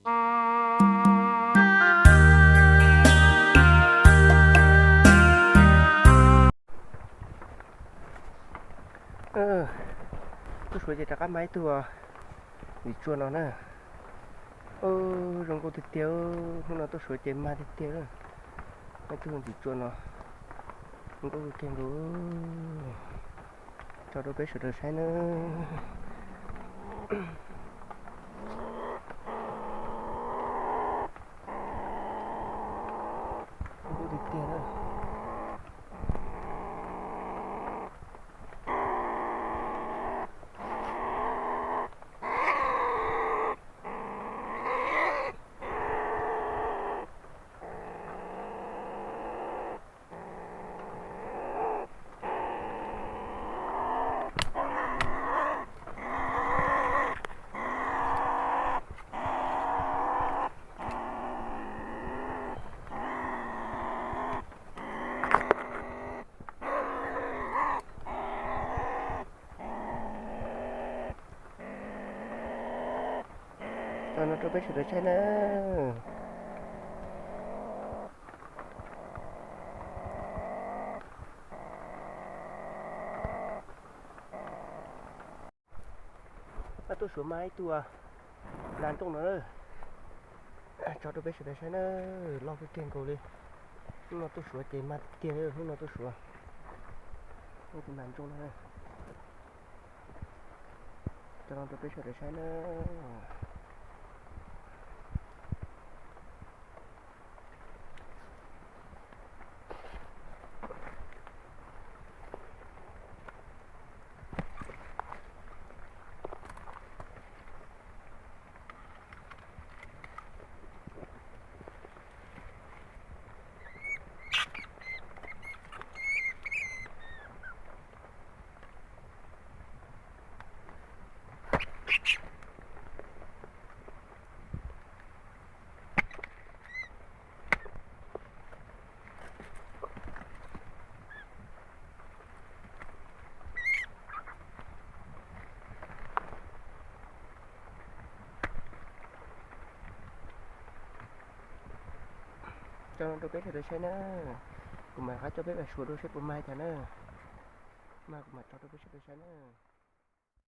Tuaj suav ces rov qab mag ib tug ntxim tsuas no na. Zoo nkauj tiag tiag, hnub no tuaj suav ces mag tiag tiag. Mag ib tug ntxim tsuas no, zoo nkauj kawg kiag nkaus. Tso rau peb sawv daws saib na. Zoo nkauj tiag tiag na. Tso no rau peb sawv daws saib na. Tuaj suav mag ib tug nas nrooj no. Tso rau peb sawv daws saib na, loj kawg kiag nkaus li. Hnub no tuaj suav ces mag tiag tiag, hnub no tuaj suav. Ib tug nas nrooj no. Tso no rau peb sawv daws saib na. Tso rau peb sawv daws saib na. Kuv mam rov qab coj peb mus suav dua seb puas mag cas na. Mag kuv mam tso rau peb sawv daws saib na.